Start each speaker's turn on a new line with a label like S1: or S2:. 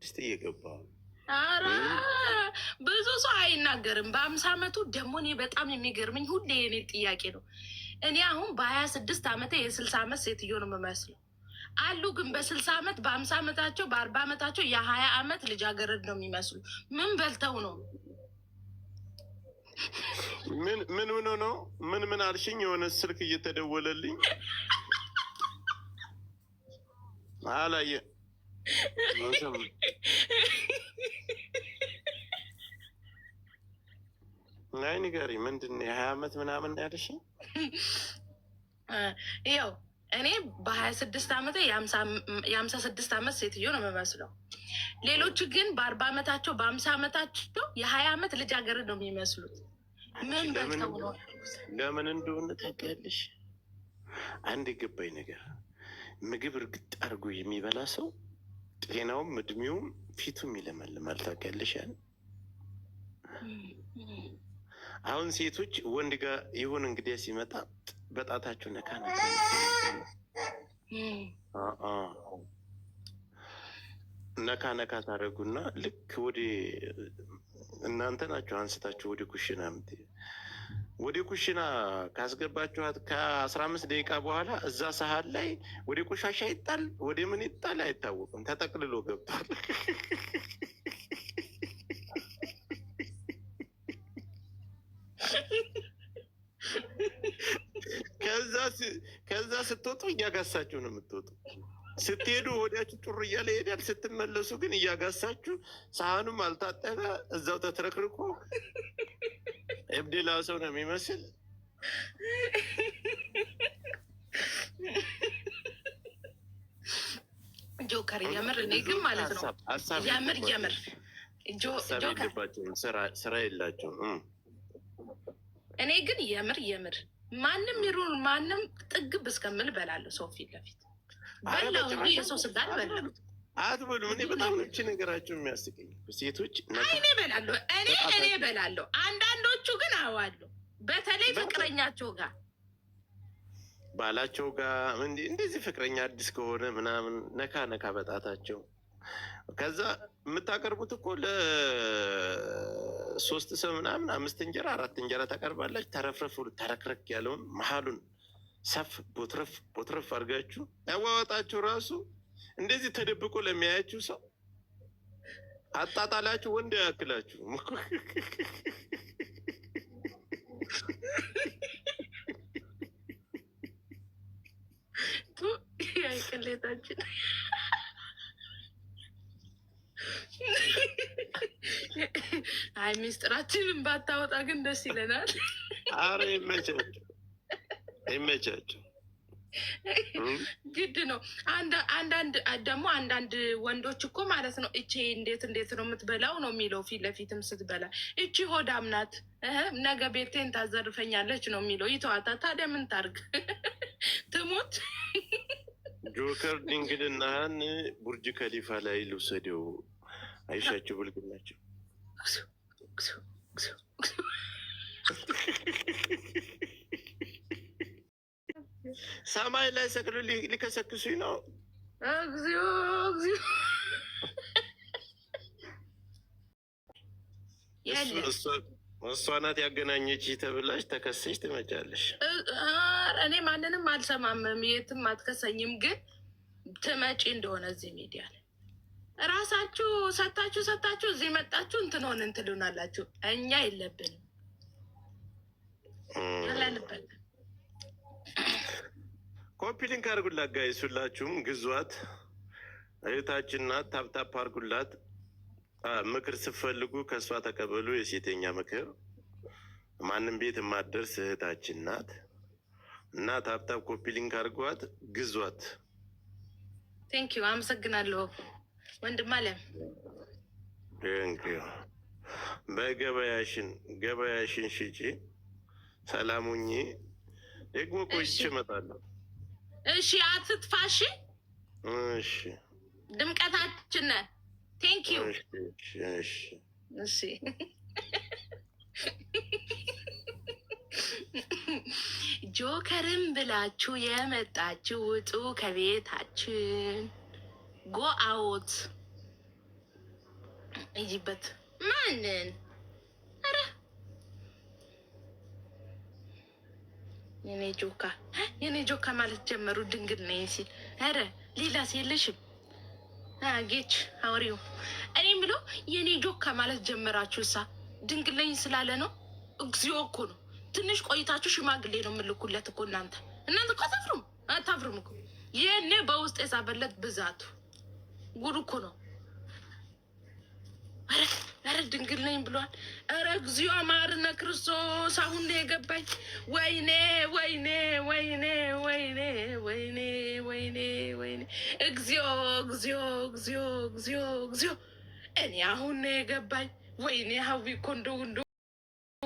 S1: 26 እየገባ ነው።
S2: ኧረ ብዙ ሰው አይናገርም። በ50 አመቱ ደግሞ እኔ በጣም የሚገርመኝ ሁሌ የኔ ጥያቄ ነው። እኔ አሁን በ26 አመቴ የ60 አመት ሴትዮ ነው የምመስለው። አሉ ግን በ60 አመት፣ በ50 አመታቸው፣ በ40 አመታቸው የ20 አመት ልጃገረድ ነው የሚመስሉ። ምን በልተው ነው?
S1: ምን ምን ሆኖ ነው? ምን ምን አልሽኝ? የሆነ ስልክ እየተደወለልኝ አላየ። ናይ ንገሪ፣ ምንድን ነው የ20 አመት ምናምን ያልሽኝ?
S2: ይኸው እኔ በ26 አመቴ የ56 አመት ሴትዮ ነው የምመስለው። ሌሎቹ ግን በ40 አመታቸው፣ በ50 አመታቸው የ20 አመት ልጃገረድ ነው የሚመስሉት። ምን በልተው ነው?
S1: ለምን እንደሆነ ታውቂያለሽ? አንድ የገባኝ ነገር ምግብ እርግጥ አድርጎ የሚበላ ሰው ጤናውም እድሜውም ፊቱም ይለመልማል። ታውቂያለሽ? ያን አሁን ሴቶች ወንድ ጋር ይሁን እንግዲህ ሲመጣ በጣታቸው ነካ ነካ ነካ ነካ ታደርጉና ልክ ወደ እናንተ ናቸው አንስታችሁ ወደ ኩሽና ወደ ኩሽና ካስገባችኋት ከ15 ደቂቃ በኋላ እዛ ሰሃን ላይ ወደ ቆሻሻ ይጣል ወደ ምን ይጣል አይታወቅም። ተጠቅልሎ ገብቷል። ከዛ ስትወጡ እያጋሳችሁ ነው የምትወጡ። ስትሄዱ ወዲያችሁ ጩር እያለ ይሄዳል። ስትመለሱ ግን እያጋሳችሁ ሳህኑም አልታጠበ እዛው ተትረክርኮ እብድላ ሰው ነው የሚመስል።
S2: ጆከር የምር እኔ ግን ማለት ነው የምር የምር ጆከር
S1: ስራ የላቸውም።
S2: እኔ ግን የምር የምር ማንም ይሩን ማንም ጥግብ እስከምል በላለሁ። ሰው ፊት ለፊት በላው እንጂ የሰው ስጋ አልበላም።
S1: አትበሉም። እኔ በጣም እቺ ነገራቸው የሚያስቀኝ ሴቶች
S2: እኔ እበላለሁ፣ እኔ እበላለሁ። አንዳንዶቹ ግን አዋለሁ፣ በተለይ ፍቅረኛቸው ጋር
S1: ባላቸው ጋር እንደዚህ ፍቅረኛ አዲስ ከሆነ ምናምን ነካ ነካ በጣታቸው። ከዛ የምታቀርቡት እኮ ለሶስት ሰው ምናምን አምስት እንጀራ አራት እንጀራ ታቀርባላችሁ። ተረፍረፍ ተረክረክ ያለውን መሀሉን ሰፍ ቦትረፍ ቦትረፍ አድርጋችሁ ያዋወጣችሁ ራሱ እንደዚህ ተደብቆ ለሚያያችሁ ሰው አጣጣላችሁ ወንድ ያክላችሁ።
S2: ቅሌታችን። አይ ሚስጥራችንን ባታወጣ ግን ደስ ይለናል።
S1: አረ ይመቻቸው፣ ይመቻቸው።
S2: ግድ ነው። አንዳንድ ደግሞ አንዳንድ ወንዶች እኮ ማለት ነው እቺ እንዴት እንዴት ነው የምትበላው ነው የሚለው። ፊት ለፊትም ስትበላ እቺ ሆዳም ናት፣ ነገ ቤቴን ታዘርፈኛለች ነው የሚለው። ይተዋታ ታዲያ ምን ታርግ? ትሙት።
S1: ጆከር ድንግልናህን ቡርጅ ከሊፋ ላይ ልውሰደው። አይሻቸው ብልግናቸው። ሰማይ ላይ ሰቅሎ ሊከሰክሱኝ ነው።
S2: እግዚኦ እግዚኦ!
S1: እሷ ናት ያገናኘች ተብላሽ ተከሰሽ ትመጫለሽ።
S2: እኔ ማንንም አልሰማም፣ የትም አትከሰኝም። ግን ትመጪ እንደሆነ እዚህ ሚዲያ ላይ ራሳችሁ ሰታችሁ ሰታችሁ እዚህ መጣችሁ እንትን ሆንን እንትሉናላችሁ። እኛ የለብንም ያለንበት።
S1: Copy link አድርጉላት guys፣ ሁላችሁም ግዟት። እህታችን ናት። Tap tap አድርጉላት። ምክር ስትፈልጉ ከእሷ ተቀበሉ። የሴተኛ ምክር ማንም ቤት የማትደርስ እህታችን ናት እና tap tap copy link አድርጓት፣ ግዟት።
S2: Thank you፣ አመሰግናለሁ ወንድም አለም።
S1: Thank you። በገበያሽን ገበያሽን ሽጪ። ሰላሙኝ። ደግሞ ቆይቼ እመጣለሁ።
S2: እሺ፣ አትጥፋሽ።
S1: እሺ።
S2: ድምቀታችን ነህ። Thank you።
S1: እሺ።
S2: እሺ፣ ጆከርም ብላችሁ የመጣችሁ ውጡ ከቤታችን። Go out. እይበት ማንን? ኧረ የኔ ጆካ፣ የኔ ጆካ ማለት ጀመሩ። ድንግል ነኝ ሲል ኧረ ሌላስ የለሽም? ጌች አውሪው። እኔ ብሎ የኔ ጆካ ማለት ጀመራችሁ። እሳ ድንግል ነኝ ስላለ ነው። እግዚኦ እኮ ነው። ትንሽ ቆይታችሁ ሽማግሌ ነው የምልኩለት እኮ እናንተ። እናንተ እኮ አታፍሩም፣ አታፍሩም እኮ። ይህኔ በውስጥ የጻፈለት ብዛቱ ጉድ እኮ ነው። ኧረ ኧረ ድንግል ነኝ ብሏል። ኧረ እግዚኦ ማርነ ክርስቶስ፣ አሁን ነው የገባኝ። ወይኔ ወይኔ ወይኔ ወይኔ ወይኔ ወይኔ ወይኔ፣ እግዚኦ እግዚኦ እግዚኦ እግዚኦ እግዚኦ፣ እኔ አሁን ነው የገባኝ። ወይኔ ሀዊ እኮ እንደው እንደው